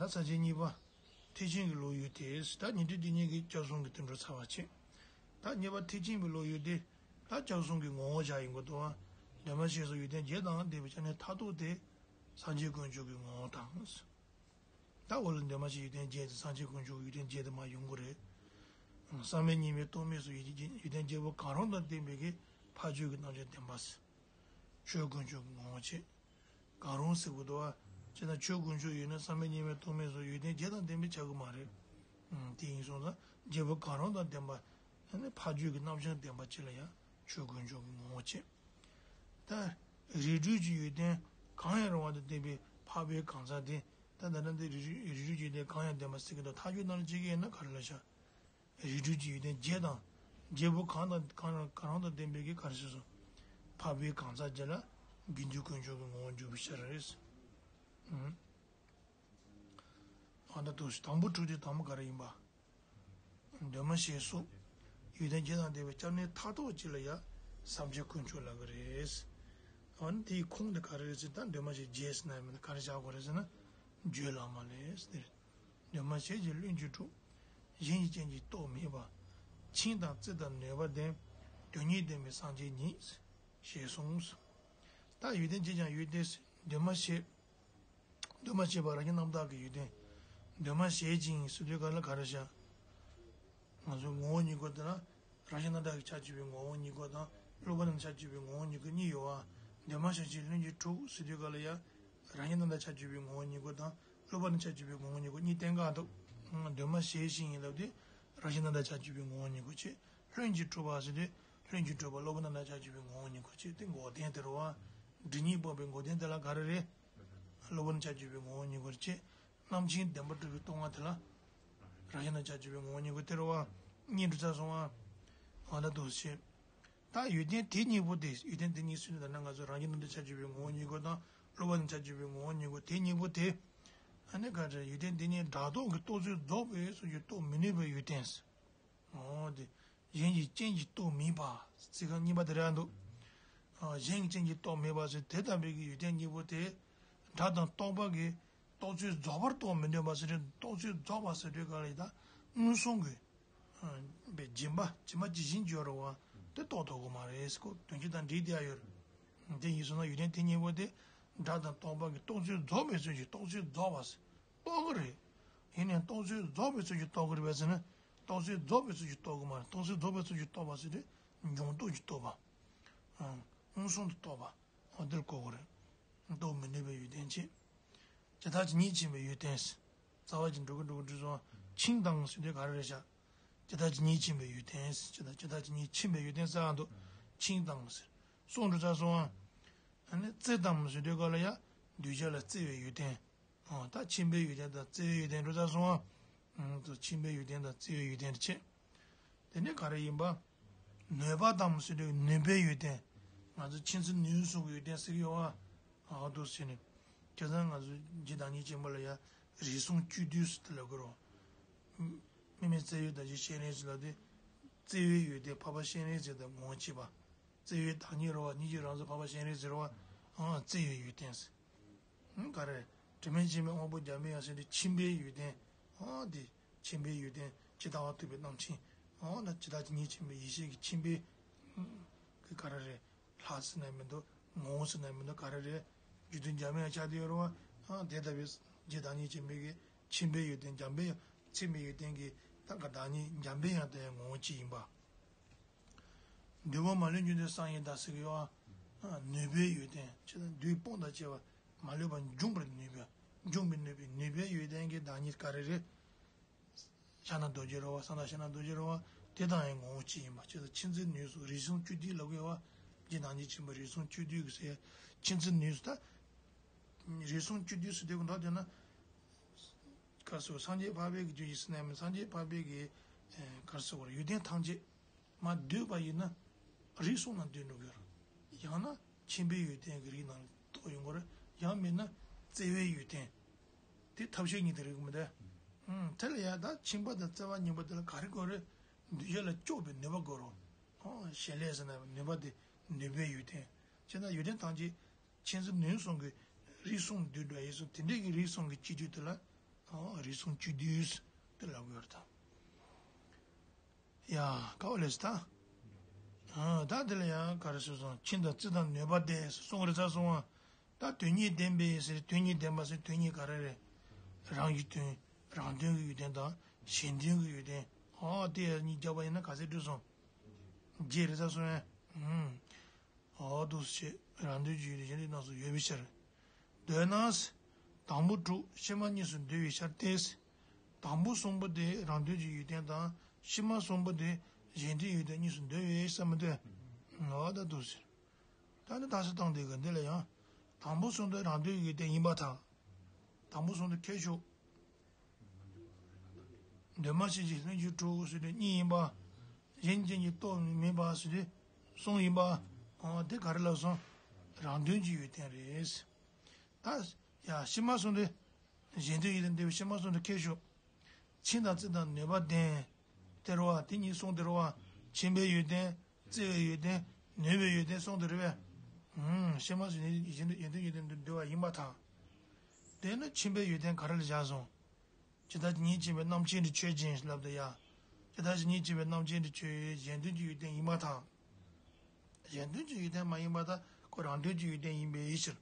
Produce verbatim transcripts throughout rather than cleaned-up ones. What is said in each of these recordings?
ད་ས་བཅད་གཉིས་པ། ཐེག་ཆེན་གྱི་བློ་ཡུལ་ཏེ། ད་ཉན་ཐོས་དེ་ཉིད་ཀྱི་སྐྱབས་གསུམ་གྱི་དོན་གྲུབ་ཚར་བ་བྱས། ད་གཉིས་པ་ཐེག་ཆེན་པའི་བློ་ཡུལ་ཏེ། ད་སྐྱབས་གསུམ་གྱི་ངོ་བོ་བཞག་ཡིན་དགོས་འདུག་བ། འདུས་མ་བྱས་སུ་ཡོན་ཏན་བརྒྱད་དང་ལྡན་པའི་སྐྱབས་གནས་མཐར་ཐུག་དེ། སངས་རྒྱས་དཀོན་མཆོག་གི་ངོ་བོ་དང་། ད་འོ་ལ་འདུས་མ་བྱས་ཡོན་ཏན་བརྒྱད་དེ་སངས་རྒྱས་དཀོན་མཆོག་གི་ཡོན་ཏན་བརྒྱད་དེ་མར་ཡོང་གི་རེད། བསམ་མེད་གཉིས་མེད་རྟོག་མེད་སོགས་ཡོན་ཏན་བརྒྱད་པོ་གང་རུང་དང་ལྡན་པའི་གི་ཕ་ཆོས་ཀྱི་རྣམ་གཞག་བདེན་པ། ཆོས་དཀོན་མཆོག་གི་ངོ་བོ་བྱས། གང་རུང་ཟེར་དགོས་འདུག་བ། ཅེ་ན་ཆོས་དཀོན་མཆོག་ཡོད་ན་བསམ་མེད་གཉིས་མེད་རྟོག་མེད་སོགས་ཡོན་ཏན་བརྒྱད་དང་ལྡན་པས་ཁྱབ་ཀྱི་མ་རེད། ཨང་། དེ་ཡིན་སོང་ཙང་བརྒྱད་པོ་གང་རུང་དང་ལྡན་པ། ཨ་ནི་ཕ་ཆོས་ཀྱི་རྣམ་གཞག་ལྡན་པ་ཅིག་ལ་ཡང་ཆོས་དཀོན་མཆོག་གི་ངོ་བོ་བྱས། ད་རིགས་འཕྲུལ་གྱི་ཡོན་ཏན་གང་ཡང་རུང་བ་དང་ལྡན་པའི་འཕགས་པའི་གང་ཟག་དེ། ད་ད་ལྟ་འདི་རིགས་རིགས་འཕྲུལ་གྱི་ཡོན་ཏན་གང་ཡང་ལྡན་པ་ཟེར་གྱི་འདུག་ཐག་གཅོད་གནང་ལ་བྱེད་ཀྱི་ཡིན་ན་ག་རེ་ལ་བཞག་རིགས་འཕྲུལ་གྱི་ཡོན་ཏན་བརྒྱད་དང་། བརྒྱད་པོ་གང་དང་གང་རུང་གང་རུང་དང་ལྡན་པའི་གི་ག་རེ་ཟེར་སོང་། འཕགས་པའི་གང་ཟག་བརྒྱད་ལ་དགེ་འདུན་དཀོན་མཆོག་གི་ངོ་བོར་འཇུག་པའི་ཕྱིར་རེད། ཨང་། ཨ་ད་དུ་དང་པོ་དྲུག་དེ་དང་པོ་ག་རེ་ཡིན་པ། འདུས་མ་བྱས་སུ། ཡོན་ཏན་བརྒྱད་དང་ལྡན་པའི་སྐྱབས་གནས་མཐར་ཐུག་ཅིག་ལ་ཡང་སངས་རྒྱས་དཀོན་མཆོག་ལབ་ཀྱི་རེད། འོ་ན་དེའི་ཁུངས་དེ་ག་རེ་རེད་ཟེར་ན། ད་འདུས་མ་བྱས་བརྒྱད་ཟེར་ན་ཡང་མིན་ན་ག་རེ་བཞག་དགོས་རེད་ཟེར་ན། བརྗོད་ལམ་ལས་ཟེར། འདུས་མ་བྱས་ཀྱི་ལྷུན་གྱིས་གྲུབ། གཞན་གྱི་སྤྱན་གྱིས་རྟོགས་མེད་པ། མཆིམས་དང་རྩི་དང་ནུས་པ་ལྡན། དོན་གཉིས་ལྡན་པའི་སངས་རྒྱས་ཉིད། ཞེས་གསུངས། ད་ཡོན་ཏན་ཅིས་ཀྱང་ཡོན་ཏན་ཟེར། འདུས་མ་བྱས། འདུས་མ་བྱས་པ་རང་བཞིན་རྣམ་དག་གི་ཡོན་ཏན། འདུས་མ་བྱས་ཅིང་ཟེར་དུས་ག་ལ་ག་རེ་བཞག་ང་ཚོའི་ངོ་བོ་ཉིད་སྐོར་དེ་ལ། རང་བཞིན་རྣམ་དག་གི་ཆ་བཅུ་པའི་ངོ་བོ་ཉིད་སྐོར་དང་། སློབ་པ་རྣམས་ཆ་བཅུ་པའི་ངོ་བོ་ཉིད་སྐོར་གཉིས་ཡོད་པ། འདུས་མ་བྱས་ཀྱི་ལྷུན་གྱིས་གྲུབ་ཟེར་དུས་ག་ལ་ཡ། རང་བཞིན་རྣམ་དག་ཆ་བཅུ་པའི་ངོ་བོ་ཉིད་སྐོར་དང་། སློབ་པ་རྣམས་ཆ་བཅུ་པའི་ངོ་བོ་ཉིད་སྐོར་གཉིས་བསྟན་ག་འདུག་འདུས་མ་བྱས་ཤིང་ཡིན་ལབ་དུས། རང་བཞིན་རྣམ་དག་ཆ་བཅུ་པའི་ངོ་བོ་ཉིད་སྐོར་བྱས། ལྷུན་གྱིས་གྲུབ་པ་ཟེར་དུས། ལྷུན་གྱིས་གྲུབ་པ་སློབ་པ་རྣམས་ཆ་བཅུ་པའི་ངོ་བོ་ཉིད་སྐོར་བྱས་ཏེ་འགོག་བདེན་དེ་རེད་པ། སྒྲིབ་གཉིས་སྤོང་བའི་འགོག་བདེན་དེ་ལ་ག་རེ་རེད། སློབ་པ་རྣམས་ཆ་བཅུ་པའི་ངོ་བོ་ཉིད་སྐོར་བྱས། རྣམ་མཁྱེན་བདེན་པར་གྲུབ་པའི་སྟོང་པ་དེ་ལ། རང་བཞིན་རྣམས་ཆ་བཅུ་པའི་ངོ་བོ་ཉིད་སྐོར་དེ་རེད་པ། གཉིས་འགྲོ་ཚར་སོང་ང་། འོ་ད་འདུས་བྱས། ད་ཡོན་ཏན་དེ་གཉིས་པོ་དེ། ཡོན་ཏན་དེ་གཉིས་ཟེར་ན་ད་ནང་ང་ཚོ་རང་བཞིན་རྣམ་དག་ཆ་བཅུ་པའི་ངོ་བོ་ཉིད་སྐོར་དང་། སློབ་པ་རྣམས་ཆ་བཅུ་པའི་ངོ་བོ་ཉིད་སྐོར་དེ་གཉིས་པོ་དེ། ཨ་ནི་ག་རེ། ཡོན་ཏན་དེ་གཉིས་སྒྲ་རྟོག་གི་རྟོགས་ཚུལ་རྫོགས་པའི་སོགས་ཀྱིས་རྟོགས་མི་ནུས་པའི་ཡོན་ཏན་ཟེར། འོ་དེ། གཞན་གྱི་སྤྱན་གྱིས་རྟོགས་མེད་པ། ཚིག་རྐང་གཉིས་པ་དེ་རེད་འདུག་ཨ། གཞན་གྱི་སྤྱན་གྱིས་རྟོགས་མེད་པ་ཟེར་དེ་ལྟ་བུའི་གི་ཡོན་ཏན་གཉིས་པོ་དེ། སྒྲ་དང་རྟོག་པ་གིས་རྟོགས་ཚུལ་རྫོགས་པར་རྟོགས་མི་ནུས་པ་ཟེར་དུས། རྟོགས་ཚུལ་རྫོགས་པ་ཟེར་དུས་ག་ལ་ཡིན་ད། མངོན་སུམ་གྱི། ཨ། པའི་སྦྱིན་པ་ཇི་མ་ཇི་བཞིན་བརྗོད་རོགས་པ་དེ་རྟོགས་ཐུབ་ཀྱི་མ་རེད་ཟེར་གོ། དོན་སྤྱི་དང་འགྲིག་བསྡད་ཡ་ཡོད་རེད། དེ་ཡིན་སོང་ན་ཡོན་ཏན་དེ་གཉིས་པོ་དེ། སྒྲ་དང་རྟོག་པ་གིས་རྟོགས་ཚུལ་རྫོགས་པའི་ཚུལ་གྱིས་རྟོགས་ཚུལ་རྫོགས་པ་ཟེར། རྟོགས་ཀྱི་རེད། ཡིན་ནའང་རྟོགས་ཚུལ་རྫོགས་པའི་ཚུལ་གྱིས་རྟོགས་ཀྱི་རེད་པས་ཟེར་ན། རྟོགས་ཚུལ་རྫོགས་པའི་ཚུལ་གྱིས་རྟོགས་ཀྱི་མ་རེད། རྟོགས་ཚུལ་རྫོགས་པའི་ཚུལ་གྱིས་རྟོགས་པ་ཟེར་དུས། འབྱུང་ལྡོག་གིས་རྟོགས་པ། ཨང་། མངོན་སུམ་དུ་རྟོགས་པ། འོ་དེར་གོ་དགོས་རེད། རྟོགས་མི་ནུས་པའི་ཡོན་ཏན་བྱས། ཇི་ལྟ་ཇི་སྙེད་མཁྱེན་པའི་ཡོན་ཏན་ཟེར། རྩ་བ་ཅིག་འགྲོ་གི་འགྲོ་གི་འགྲོ་སོང་། མཆིམས་དང་ཟེར་དུས་ག་རེ་རེད་བཞག་ཇི་ལྟ་ཇི་སྙེད་མཁྱེན་པའི་ཡོན་ཏན་ཟེར། ཇི་ལྟ་ཇི་ལྟ་ཇི་སྙེད་མཁྱེན་པའི་ཡོན་ཏན་ཟེར་འདུག་མཆིམས་དང་ཟེར། གསུམ་འགྲོ་ཚར་སོང་། ཨ་ནི་བརྩེ་དང་ཟེར་དུས་ག་ལ་ཡ། གདུལ་བྱ་ལ་བརྩེ་བའི་ཡོན་ཏན། ཨོ། ད་མཁྱེན་པའི་ཡོན་ཏན་དང་བརྩེ་བའི་ཡོན་ཏན་འགྲོ་ཚར་སོང་ང་། ཨང་། ད་མཁྱེན་པའི་ཡོན་ཏན་དང་བརྩེ་བའི་ཡོན་ཏན་དེ་བྱས། དེ་ནས་ག་རེ་ཡིན་པ། ནུས་པ་དང་ཟེར་དུས་ནུས་པའི་ཡོན་ཏན། ང་ཚོ་མཁྱེན་བརྩེ་ནུས་གསུམ་གྱི་ཡོན་ཏན་ཟེར་གྱི་ཡོད་པ། ཨ་འདུག་ཟེར་ནས། བྱས་ཙང་ང་ཚོ་རྗེ་བདག་ཉིད་ཆེན་པོ་ལ་ཡ། རིགས་གསུམ་བཅུད་བསྡུས་ཟེར་དེ་ལབ་ཀྱི་རེད། དམིགས་མེད་བརྩེ་བའི་བདག་ཉིད་སྤྱན་རས་གཟིགས་ལབ་དུས། བརྩེ་བའི་ཡོན་ཏན་འཕགས་པ་སྤྱན་རས་གཟིགས་དང་ངོ་བོ་གཅིག་པ། བརྩེ་བའི་བདག་ཉིད་རེད་པ། སྙིང་རྗེ་རང་གཟུགས་འཕགས་པ་སྤྱན་རས་གཟིགས་རེད་པ། ཨང་། བརྩེ་བའི་ཡོན་ཏན་ཟེར། ཨང་། ག་རེ། དྲི་མེད་མཁྱེན་པའི་དབང་པོ་འཇམ་པའི་དབྱངས་ཟེར་དུས་མཁྱེན་པའི་ཡོན་ཏན། ཨང་། དེ་མཁྱེན་པའི་ཡོན་ཏན་ཇི་ལྟ་བ་ཐུབ་པའི་རྣམ་མཁྱེན། ཨང་། ན་ཇི་ལྟ་ཇི་སྙེད་མཁྱེན་པའི་ཡེ་ཤེས་ཀྱི་མཁྱེན་པའི། ཨང་། གི་ག་རེ་རེད། ལྷ་ཟེར་ན་མི་འདུག་ངོ་བོ་ཟེར་ན་མི་འདུག་ག་རེ་རེད། རྒྱུ་མཚན་འཇམ་པའི་དབྱངས་ཆགས་བསྡད་ཡོད་རེད་པ། ཨང་། དེ་ལྟ་བུའི་རྗེ་བདག་ཉིད་ཆེན་པོའི་གི་མཁྱེན་པའི་ཡོན་ཏན་འཇམ་པའི་དབྱངས། མཁྱེན་པའི་ཡོན་ཏན་གྱི་ད་ག་བདག་ཉིད་འཇམ་པའི་དབྱངས་དེ་ངོ་བོ་གཅིག་ཡིན་པ། འདུལ་བ་མ་ལུས་འབྱུང་ལྡན་གསང་བའི་བདག་ཟེར་གྱི་ཡོད་པ། ནུས་པའི་ཡོན་ཏན་ཅེས་དང་། བདུད་དཔུང་དང་བཅས་པ་མ་ལུས་པ་འཇོམས་པར་ནུས་པའི། འཇོམས་པའི་ནུས་པའི། ནུས་པའི་ཡོན་ཏན་གྱི་བདག་ཉིད་ག་རེ་རེད། ཤ་ན་རྡོ་རྗེ་རེད་པ། གསང་བདག་ཤ་ན་རྡོ་རྗེ་རེད་པ། དེ་དང་ཡང་ངོ་བོ་གཅིག་ཡིན་པ། ཅེས་དང་། མཁྱེན་བརྩེ་ནུས་གསུམ། རིགས་གསུམ་བཅུད་བསྡུས་ལབ་ཀྱི་ཡོད་པ། རྗེ་བདག་ཉིད་ཆེན་པོ་རིགས་གསུམ་བཅུད་བསྡུས་ཀྱི་ཟེར། མཁྱེན་བརྩེ་ནུས་གསུམ། ད་རིགས་གསུམ་བཅུད་བསྡུས་ཟེར་དུས་ཀྱང་འདོགས་དེ་ན། ག་རེ་ཟེར། སངས་རྒྱས་འཕགས་པའི་གི་རྒྱུད་ཀྱི་ཟེར་ན་མིན། སངས་རྒྱས་འཕགས་པའི་གི་ཨེ་ག་རེ་ཟེར་དགོས་རེད། ཡོན་ཏན་ཐམས་ཅད་མར་བསྡུས་པ་ཡིན་ན་རིགས་གསུམ་ལ་འདུས་འགྲོ་གི་རེད། ཡང་ན་མཁྱེན་པའི་ཡོན་ཏན་གྱི་རིགས་ནང་ལ་གཏོགས་ཡོང་གི་རེད། ཡང་མིན་ན་བརྩེ་བའི་ཡོན་ཏན། དེ་ཐབས་ཤེས་གཉིས་དེ་རེད་གི་མི་འདུག་ཨང་། དེ་ལ་ཡང་ད་མཁྱེན་པ་དང་བརྩེ་བ་གཉིས་པོ་དེ་ལ་ག་རེ་དགོས་རེད། གདུལ་བྱ་ལ་སྐྱོབ་པའི་ནུས་པ་དགོས་རེད། ཨང་། ཞལ་ལས་ཟེར་ན་ནུས་པ་དེ་ནུས་པའི་ཡོན་ཏན། བྱས་ན་ཡོན་ཏན་ཐམས་ཅད་མཁྱེན་བརྩེ་ནུས་གསུམ་གྱི་རིགས་གསུམ་འདུས་འགྲོ་ཡིན་སོང་། དེ་འདྲའི་གི་རིགས་གསུམ་གྱི་བཅུད་བསྡུས་དེ་ལ། ཨ་རིགས་གསུམ་བཅུད་བསྡུས་དེ་ལབ་དགོས་རེད་ད། ཡ་ཀ་བ་ལས་ད། ཨ་ད་དེ་ལ་ཡང་ག་རེ་ཟེར་སོང་། ཁྱིམ་དང་རྩིབ་དང་ནུས་པ་ལྡན་གསུང་རེད་ཚར་སོང་བ། ད་དོན་གཉིས་ལྡན་པའི་ཟེར། དོན་གཉིས་ལྡན་པ་ཟེར་དོན་གཉིས་ག་རེ་རེད། རང་གི་དོན། རང་དོན་གྱི་ཡོན་ཏན་དང་གཞན་དོན་གྱི་ཡོན་ཏན། ཨོ་དེ་གཉིས་རྒྱབ་པ་ཡིན་ན་ག་ཚད་འགྲིག་སོང་། བརྒྱད་རེད་ཚར་སོང་ཨེ། ཨུམ། ཨོ་འདུག་སེ་བྱས་རང་དོན་གྱི་ཡོན་ཏན་གཞན་དོན་རྣམས་སུ་ཡོད་པའི་ཕྱིར། འདོད་ན། དང་པོ་དྲུག་ཕྱི་མ་གཉིས་སུ་འདོད་པའི་ཕྱིར་ཏེ། དང་པོ་གསུམ་པོ་དེ་རང་དོན་གྱི་ཡོན་ཏན་དང་ཕྱི་མ་གསུམ་པོ་དེ་གཞན་དོན་ཡོན་ཏན་གཉིས་སུ་འདོད་པས་བསམ་མི་འདོད། ཨོ་ད་འདུག་སེ། ད་ནི་དག་སེ་བཏང་དེ་ག་འདི་ལ་ཡང་། དང་པོ་གསུམ་དེ་རང་དོན་གྱི་ཡོན་ཏན་ཡིན་པར་ཐལ། དང་པོ་གསུམ་དེ་ཁྱད་ཆོས། འདུས་མ་བྱས་ཀྱི་ལྷན་ཅིག་དྲུག་ཟེར་དུས་གཉིས་ཡིན་པ། གཞན་ཅན་གྱི་སྟོབས་མིན་པ་ཟེར་དུས་གསུམ་ཡིན་པ། འོ་དེ་ག་རེ་ལབ་སོང་། རང་དོན་གྱི་ཡོན་ཏན་རེད། ད་ཡ་ཕྱི་མ་གསུམ་དེ། གཞན་དོན་ཡོན་ཏན་འདོད་པའི་ཕྱི་མ་གསུམ་དེ་ཁྱད་ཆོས། ཁྱིམ་དང་རྩིབ་དང་ནུས་པ་ལྡན། དེ་རེད་བ། དེ་གཉིས་གསུམ་དེ་རེད་བ། ཁྱིམ་པའི་ཡོན་ཏན། བརྩེ་བའི་ཡོན་ཏན། ནུས་པའི་ཡོན་ཏན་གསུམ་དེ་རེད་བས། ཨུམ། ཕྱི་མ་གསུམ་ནི་གཞན་དོན་ཡོན་ཏན་ཡོན་ཏན་དུ་འདོད་པ་ཡིན་པར་ཐལ། དེ་ནི་ཁྱིམ་པའི་ཡོན་ཏན་ག་རེ་ལ་བཞག་སོང་། ཇི་ལྟར་ཇི་སྙེད་ཁྱིམ་པའི་རྣམ་མཁྱེན་དུ་ཆོས་ཅན་ལབ་དུས་ཡ། ཇི་ལྟར་ཇི་སྙེད་ཁྱིམ་པའི་རྣམ་མཁྱེན་དུ་ཆོས་གཞན་དོན་གྱི་ཡོན་ཏན་ཡིན་པར་ཐལ། གཞན་དོན་གྱི་ཡོན་ཏན་མ་ཡིན་པར་ཐལ། ཁོ་རང་དོན་གྱི་ཡོན་ཏན་ཡིན་པའི་ཕྱིར།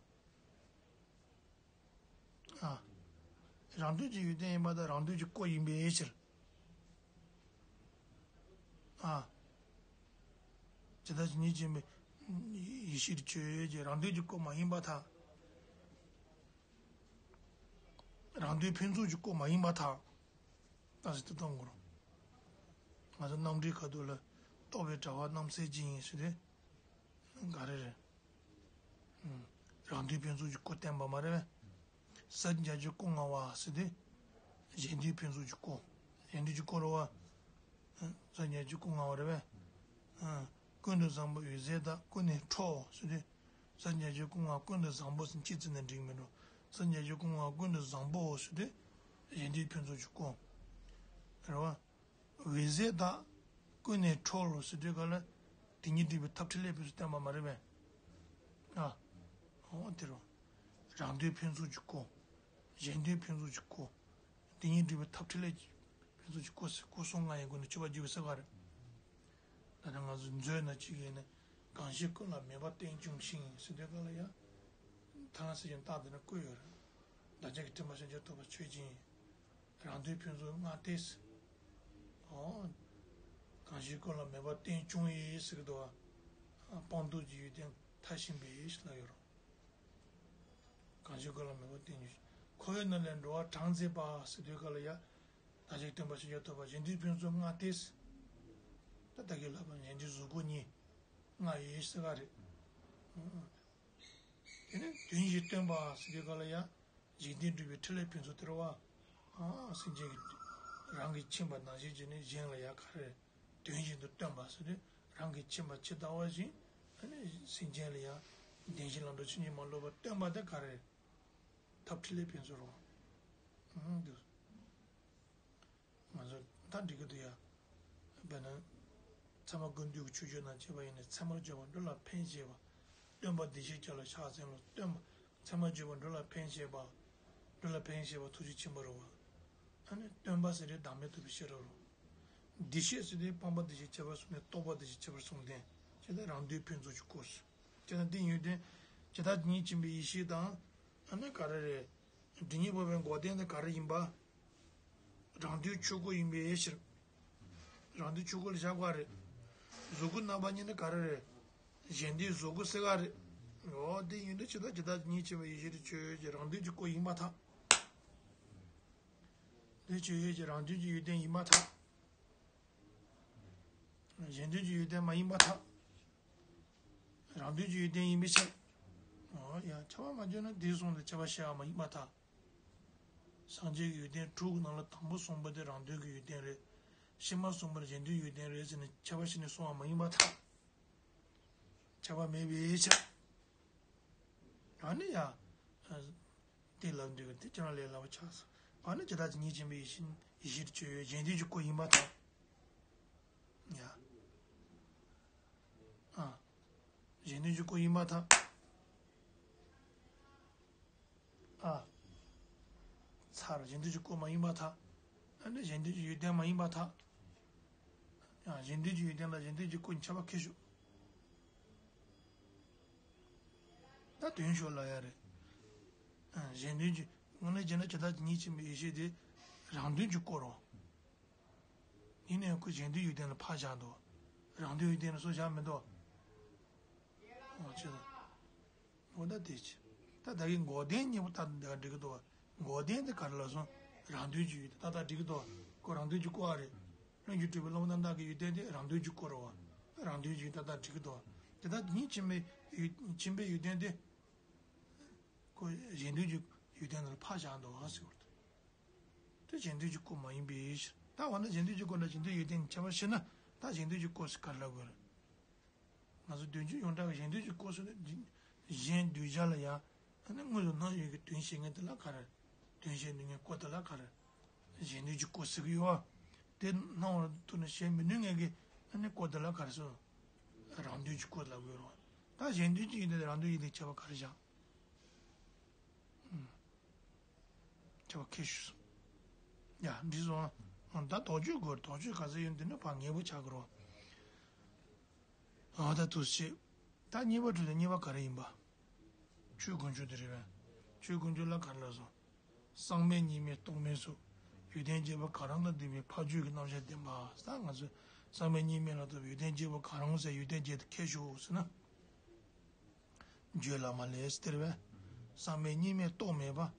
ཨ། རང་དོན་གྱི་ཡོན་ཏན་ཡིན་པར་ཐལ། རང་དོན་གྱི་སྐུ་ཡིན་པའི་ཕྱིར། ཨ། ཇི་ལྟར་ཇི་སྙེད་ཁྱིམ་པའི་ཡེ་ཤེས་ཆོས་ཅན། རང་དོན་གྱི་སྐུ་མ་ཡིན་པར་ཐལ། རང་དོན་ཕུན་ཚོགས་ཀྱི་སྐུ་མ་ཡིན་པར་ཐལ། ད་ཟེར་དུ་གཏོང་དགོས་རུང་། ང་ཚོ་རྣམ་འགྲེལ་ཁ་ཐུག་ལ། རྟོག་པའི་དྲ་བ་རྣམ་སེལ་ཅན་ཟེར་དུས། ག་རེ་རེད། རང་དོན་ཕུན་ཚོགས་ཀྱི་སྐུ་བསྟན་པ་མ་རེད་པས། ཟབ་རྒྱ་ཆེའི་སྐུ་མངའ་བ་ཟེར་དུས། གཞན་དོན་ཕུན་ཚོགས་ཀྱི་སྐུ། གཞན་དོན་གྱི་སྐུ་རེད་བ། ཟབ་རྒྱ་ཆེའི་སྐུ་མངའ་བ་རེད་པས། ཀུན་ཏུ་བཟང་པོ་འོད་ཟེར་དག་ཀུན་ནས་འཕྲོ་ཟེར་དུས། ཟབ་རྒྱ་ཆེའི་སྐུ་མངའ་ཀུན་ཏུ་བཟང་པོ་ཟེར་ཅི་ཙི་ནས་འགྲིག་མི་འགྲོ། ཟབ་རྒྱ་ཆེའི་སྐུ་མངའ་ཀུན་ཏུ་བཟང་པོ་ཟེར་དུས། གཞན་དོན་ཕུན་ཚོགས་ཀྱི་སྐུ། རེད་བ། འོད་ཟེར་དག་ཀུན་ནས་འཕྲོ་ཟེར་དུས་ག་ལ། དེ་ཉིད་སྒྲུབ་པའི་ཐབས་འཕྲིན་ལས་ཕུན་སུམ་བསྟན་པ་མ་རེད་པས། ཨ། འོ་དེ་རུ། རང་དོན་ཕུན་ཚོགས་ཀྱི་སྐུ། གཞན་དོན་ཕུན་ཚོགས་ཀྱི་སྐུ། དེ་ཉིད་སྒྲུབ་པའི་ཐབས་འཕྲིན་ལས་ཕུན་ཚོགས་ཀྱི་སྐུ་ཟེར། སྐུ་གསུམ་མངའ་བའི་སྒོ་ནས་སྤྱོད་པ་བགྱིས་པའི་ས་ག་རེད། ད་ནི་ང་ཚོ་མཛོད་ན་གཅིག་ཡིན་ན། གང་ཞིག་ཀུན་ལ་མོས་པ་རྟེན་འབྱུང་ཞིང་ཟེར་དུས་ག་ལ་ཡ། ཐ་ན་སེ་ཅན་རྟགས་དེ་ན་བཀོད་ཡོད་རེད། བདག་ཅག་གི་དྲན་པ་ཤེས་བྱ་ཐོབ་པ་ཆོས་ཅན། རང་དོན་ཕུན་ཚོགས་མངའ་སྟེ། ཨོ། གང་ཞིག་ཀུན་ལ་མོས་པ་རྟེན་འབྱུང་བའི་ཟེར་གི་འདུག་བ། སྤངས་རྟོགས་ཀྱི་ཡོན་ཏན་མཐར་ཕྱིན་པའི་ཞེས་ལབ་ཡོད་རེད། གང་ཞིག་ཀུན་ལ་མོས་པ་རྟེན་འབྱུང་། འཁོར་བའི་ནང་ལས་འགྲོ་བ་དྲངས་མཛད་པ་ཟེར་དུས་ག་ལ་ཡ། བདག་ཅག་དྲན་པ་ཤེས་བྱ་ཐོབ་པ་གཞན་དོན་ཕུན་ཚོགས་མངའ་སྟེ། ད་ལྟ་གི་ལབ་པ་གཞན་དོན་གཟུགས་སྐུ་གཉིས་མངའ་ཡོད་ཟེར་ག་རེད། དེ་ནས་དོན་བཞིན་སྟོན་པ་ཟེར་དུས་ག་ལ་ཡ། འཇིག་རྟེན་སྒྲུབ་པའི་འཕྲིན་ལས་ཕུན་ཚོགས་དེ་རེད་བ། ཨ། སེམས་ཅན་གྱི་རང་གིས་མཁྱེན་པ་ནང་བཞིན་བྱས་ནས་གཞན་ལ་ཡ་ག་རེ། དོན་བཞིན་དུ་སྟོན་པ་ཟེར་དུས་རང་གིས་མཁྱེན་པ་ཇི་ལྟ་བ་བཞིན་ཨ་ནི་སེམས་ཅན་ལ་ཡ་བདེན་བཞི་ལམ་འགྲོ་ཆོས་ཉིད་མ་ལོག་པར་སྟོན་པ་དེ་ག་རེ། ཐབས་འཕྲིན་ལས་ཕུན་ཚོགས་རེད་བ། ཨང་། འདུག་ང་ཚོ་ད་འགྲིག་གི་འདུག་ཡ། དཔེར་ན། ཚད་མ་ཀུན་བཏུས་ཀྱི་ཆོས་སྤྱོད་ནང་བྱས་པ་ཡིན་ན་ཚད་མར་སྦྱོར་བ་འགྲོ་ལ་ཕན་བྱེད་པ། སྟོན་པ་བདེ་གཤེགས་ཀྱང་ལ་ཕྱག་འཚལ་ལོ། སྟོན་པ། ཚད་མར་སྦྱོར་བ་འགྲོ་ལ་ཕན་བྱེད་པ། འགྲོ་ལ་ཕན་བྱེད་པ་ཐུགས་རྗེ་ཆེན་པོ་རེད་བ། ཨ་ནི་སྟོན་པ་ཟེར་དེ་བདག་མེད་རྟོགས་པའི་ཤེས་རབ་རེད། བདེ་གཤེགས་ཟེར་དེ་སྤངས་པ་བདེ་གཤེགས་ཁྱད་པར་གསུམ་ལྡན། སྟོང་པ་བདེ་གཤེགས་ཁྱད་པར་གསུམ་ལྡན། ཇི་ལྟར་རང་དོན་ཕུན་ཚོགས་ཀྱི་སྐུ། ཇི་ལྟར་འདི་ཡོན་ཏན། ཇི་ལྟར་ཉིད་ཆེན་པོའི་ཡེ་ཤེས་དང་། ཨ་ནི་ག་རེ་རེད། སྒྲིབ་གཉིས་སྤངས་པའི་འགོག་བདེན་དེ་ག་རེ་ཡིན་པ། རང་དོན་ཆོས་སྐུ་ཡིན་པའི་ཕྱིར། རང་དོན་ཆོས་སྐུ་ལ་བཞག་པ་རེད། གཟུགས་སྐུ་རྣམ་པ་གཉིས་ནི་ག་རེ་རེད། གཞན་དོན་གཟུགས་སྐུ་ཟེར་ག་རེད། འོ་དེ་ཡིན་དུས་ཇི་ལྟར་ཇི་ལྟར་ཉིད་ཆེན་པོའི་ཡེ་ཤེས་དེ་ཆོས་ཀྱི་རང་དོན་གྱི་སྐུ་ཡིན་པར་ཐལ། དེ་ཆོས་ཀྱི་རང་དོན་གྱི་ཡོན་ཏན་ཡིན་པར་ཐལ། གཞན་དོན་གྱི་ཡོན་ཏན་མ་ཡིན་པར་ཐལ། རང་དོན་གྱི་ཡོན་ཏན་ཡིན་པའི་ཕྱིར། འོ་ཡ་ཁྱབ་པ་མ་བརྗོད་ན་དེའི་གསུང་ལ་ཁྱབ་པ་བཤད་པ་མ་ཡིན་པར་ཐལ། སངས་རྒྱས་ཀྱི་ཡོན་ཏན་དྲུག་གི་ནང་ལ་དང་པོ་གསུམ་པོ་དེ་རང་དོན་གྱི་ཡོན་ཏན་རེད། ཕྱི་མ་གསུམ་པོ་གཞན་དོན་ཡོན་ཏན་རེད་ཟེར་ནས་ཁྱབ་པ་བྱས་ནས་གསུང་བ་མ་ཡིན་པར་ཐལ། ཁྱབ་པ་མེད་པའི་ཕྱིར། ཨ་ནི་ཡ། དེ་ལབ་འདོད་པ་དེ་ཁྱེད་རང་ལས་སླ་པོ་ཆགས་སོང་། ཨ་ནི་ཇི་ལྟར་ཉིད་ཆེན་པོའི་ཡེ་ཤེས་ཡེ་ཤེས་ཆོས་ཡོད་གཞན་དོན་གྱི་སྐུ་ཡིན་པར་ཐལ། ཡ། ཨ། གཞན་དོན་གྱི་སྐུ་ཡིན་པར་ཐལ། ཨ། ཚར། གཞན་དོན་གྱི་སྐུ་མ་ཡིན་པར་ཐལ། ཨ་ནི་གཞན་དོན་གྱི་ཡོན་ཏན་མ་ཡིན་པར་ཐལ། ཡང་གཞན་དོན་གྱི་ཡོན་ཏན་ལ་གཞན་དོན་གྱི་སྐུ་ཁྱད་པར་ཁས་ཞུགས། ད་དོན་ཞོར་ལ་ཡ་རེད། ཨ། གཞན་དོན་གྱི་དངོས་གནས་བྱས་ན་ཇི་ལྟ་ཉིད་ཕྱིན་པའི་ཡེ་ཤེས་དེ་རང་དོན་གྱི་སྐུ་རེད། ཡིན་ནའང་ཁོ་གཞན་དོན་ཡོན་ཏན་ལ་ཕར་བཞག་འདུག་རང་དོན་ཡོན་ཏན་ལ་སོ་བཞག་མི་འདུག་འོ་ཅི་ལ། འོ་ད་དེ་ཅི། ད་ད་གིན་འགོག་བདེན་གཉིས་པོ་ད་འདི་ག་འགྲིག་གི་འདུག་འགོག་བདེན་དེ་ག་རེ་ལབ་སོང་། རང་དོན་གྱི་ཡོན་ཏན་ཏག་ཏག་འགྲིག་གི་འདུག་ཁོ་རང་དོན་གྱི་སྐུ་ཨ་རེད། བློ་འགྱུར་གྲུབ་པའི་བློ་རྣམ་དག་གི་ཡོན་ཏན་དེ་རང་དོན་གྱི་སྐུ་རེད་བ། རང་དོན་གྱི་ཡོན་ཏན་ཏག་ཏག་འགྲིག་གི་འདུག་དེ་དག་ཉིད་ཕྱིན་པའི་ཡོན་ཕྱིན་པའི་ཡོན་ཏན་དེ། ཁོ་གཞན་དོན་གྱི་ཡོན་ཏན་ལ་ཕར་བཞག་འདུག་ཟེར་བ་རེད། དེ་གཞན་དོན་གྱི་སྐུ་མ་ཡིན་པའི་ཕྱིར། ད་འོ་ན་གཞན་དོན་གྱི་སྐུ་དང་གཞན་དོན་ཡོན་ཏན་གྱི་ཁྱད་པར་ཕྱེ་ན། ད་གཞན་དོན་གྱི་སྐུ་ཟེར་ག་རེ་ལབ་དགོས་རེད། ང་ཚོ་དོན་གཅོད་ཡོངས་གྲགས་ཀྱི་གཞན་དོན་གྱི་སྐུ་ཟེར་ན། གཞན་གདུལ་བྱ་ལ་ཡང་ཨ་ནི་དངོས་སུ་སྣང་ཡོད་ཀྱི་དོན་བྱེད་མཁན་དེ་ལ་ག་རེ། དོན་བྱེད་ནུས་མཁན་སྐུ་དེ་ལ་ག་རེ། གཞན་དོན་གྱི་སྐུ་ཟེར་གྱི་ཡོད་པ། དེ་སྣང་བར་ཐུག་ནས་བྱེད་མི་ནུས་མཁན་གྱི་ཨ་ནི་སྐུ་དེ་ལ་ག་རེ་ཟེར། རང་དོན་གྱི་སྐུ་ལབ་དགོས་རེད་བ། ད་གཞན་དོན་གྱི་ཡོན་ཏན་དང་རང་དོན་ཡོན་ཏན་ཁྱད་པར་ག་རེ་བཞག་ཁྱད་པར་ཁས་ཞུགས་སོང་། ཡ། འགྲིག་སོང་། ད་དོགས་གཅོད་དགོས། དོགས་གཅོད་ག་ཚོད་ཡོད་འདི་ནི་ཕར་ངེས་པོ་ཆགས་ཀྱི་རེད། ཨ། ད་དུ་ཞེས། ད་གཉིས་པ་དྲིས་ལན་གཉིས་པ་ག་རེ་ཡིན་པ། ཆོས་ཀུན་འབྱུང་དེ་རེད་པས། ཆོས་ཀུན་འབྱུང་ལ་ག་རེ་ལབ་སོང་། ཟག་མེད་གཉིས་མེད་རྟོག་མེད་སོགས་ཡོན་ཏན་བརྒྱད་པོ་གང་རུང་དང་ལྡན་པའི་ཕ་རྒྱུད་ཀྱི་རྣམ་གཞག་བསྟན་པ། ད་ང་ཚོས་ཟག་མེད་གཉིས་མེད་ལ་ལྟོས་པའི་ཡོན་ཏན་བརྒྱད་པོ་གང་རུང་ཟེར་ཡོན་ཏན་བརྒྱད་དེ་ཁས་ཞུགས་ཟེར་ན། བརྗོད་ལ་མ་ལས་སྟེར་བས། ཟག་མེད་གཉིས་མེད་རྟོག་མེད་པ།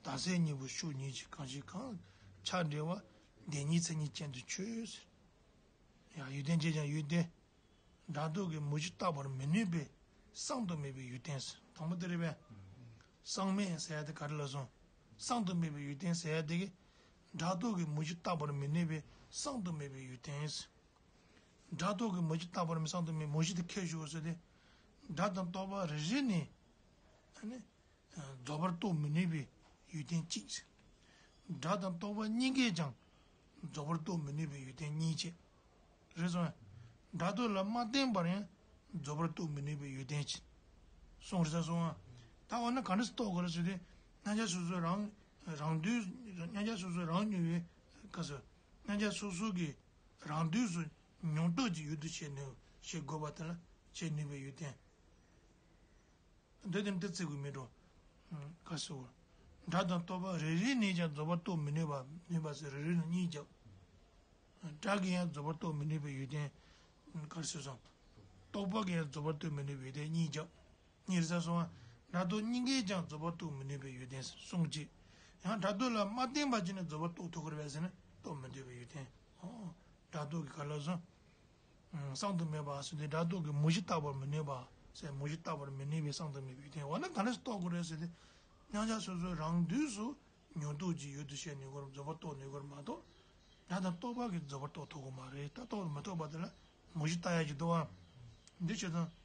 བདག་སེམས་གཉིས་པོ་ཕྱོགས་གཉིས་ཀྱི། གང་ཞིག་གང་ཆགས་འབྲེལ་བ། བདེན་གཉིས་མཚན་ཉིད་ཅན་དུ་ཆོད་ཟེར། ཡང་ཡོན་ཏན་བརྒྱད་ཀྱང་ཡོན་ཏན། སྒྲ་རྟོག་གི་མུ་བཞི་བརྟག་པར་མི་ནུས་པའི་གསང་དུ་མེད་པའི་ཡོན་ཏན་ཟེར། དང་པོ་དེ་རེད་པས། ཟག་མེད་ཟེར་ཡ་དེ་ག་རེ་ལབ་སོང་། གསང་དུ་མེད་པའི་ཡོན་ཏན་ཟེར་ཡ་དེ་གི། སྒྲ་རྟོག་གི་མུ་བཞི་བརྟག་པར་མི་ནུས་པའི་གསང་དུ་མེད་པའི་ཡོན་ཏན་ཟེར། སྒྲ་རྟོག་གི་མུ་བཞི་བརྟག་པར་མི། གསང་དུ་མེད་མུ་བཞི་དེ་ཁས་ཞུགས་ཟེར་ཏེ། སྒྲ་དང་རྟོག་པ་རེ་རེ་ནས་ཨ་ནི་རྫོགས་པར་རྟོགས་མི་ནུས་པའི་ཡོན་ཏན་གཅིག་ཟེར། སྒྲ་དང་རྟོག་པ་གཉིས་ཀས་ཀྱང་རྫོགས་པར་རྟོགས་མི་ནུས་པའི་ཡོན་ཏན་གཉིས་བྱས། རེད་སོང་ཨ། སྒྲ་རྟོག་ལ་མ་བརྟེན་པར་ཡང་རྫོགས་པར་རྟོགས་མི་ནུས་པའི་ཡོན་ཏན་གཅིག་གསུངས། རེད་ས་སོང་ཨ། ད་འོ་ན་ག་འདྲ་སེ་རྟོགས་དགོས་རེད་ཟེར་ཏེ། མཉན་བྱ་སོ་སོའི་རང་རང་དུས། མཉན་བྱ་སོ་སོའི་རང་མྱོང་བའི་སྐབས་སུ། མཉན་བྱ་སོ་སོ་གི་རང་དུས་སུ་མྱོང་རྟོགས་ཀྱི་ཡུལ་དུ་བྱེད་ནུས། བྱེད་དགོས་པ་དེ་ལ་བྱེད་ནུས་པའི་ཡོན་ཏན། འདི་དེ་འདི་བརྩི་དགོས་མེད་འགྲོ། ག་ཟེར། སྒྲ་དང་རྟོག་པ་རེ་རེ་ནས་ཀྱང་རྫོགས་པར་རྟོགས་མི་ནུས་པ། ནུས་པ་ཟེར་རེ་རེ་ནས་གཉིས་བརྒྱབ། སྒྲ་གིས་ཡང་རྫོགས་པར་རྟོགས་མི་ནུས་པའི་ཡོན་ཏན། ག་རེ་ཟེར་སོང་། རྟོག་པ་གིས་ཡང་རྫོགས་པར་རྟོགས་མི་ནུས་པའི་ཡོན་ཏན་གཉིས་བརྒྱབ། གཉིས་རེད་ས་སོང་ཨ། སྒྲ་རྟོག་གཉིས་ཀས་ཀྱང་རྫོགས་པར་རྟོགས་མི་ནུས་པའི་ཡོན་ཏན་གསུངས་ཀྱི། ཡང་སྒྲ་རྟོག་ལ་མ་བརྟེན་པ་ཅིག་ནས་རྫོགས་པར་རྟོགས་ཐུབ་ཀྱི་རེད་པས་ཟེར་ན་རྟོགས་མི་ཐུབ་པའི་ཡོན་ཏན། ཨོ། སྒྲ་རྟོག་གི་ག་རེ་ལབ་སོང་། གསང་དུ་མེད་པ་ཟེར་དུས་སྒྲ་རྟོག་གི་མུ་བཞི་བརྟག་པར་མི་ནུས་པ་ཟེར། མུ་བཞི་བརྟག་པར་མི་ནུས་པའི་གསང་དུ་མེད་པའི་ཡོན་ཏན། འོ་ན་ག་འདྲ་སེ་རྟོགས་དགོས་རེད་ཟེར་ཏེ། མཉན་བྱ་སོ་སོའི་རང་དུས་སུ་མྱོང་རྟོགས་ཀྱི་ཡུལ་དུ་བྱས་ནུས་སྐོར། རྫོགས་པར་རྟོགས་ནུས་སྐོར་མ་གཏོགས། སྒྲ་དང་རྟོག་པ་གིས་རྫོགས་པར་རྟོགས་ཐུབ་ཀྱི་མ་རེད། ད་རྟོགས་མི་ཐུབ་པ་དེ་ལ་མུ་བཞི་བརྟག་ཡ་ཅིག་འདུག་ཨ། འདི་བྱས་ཙང་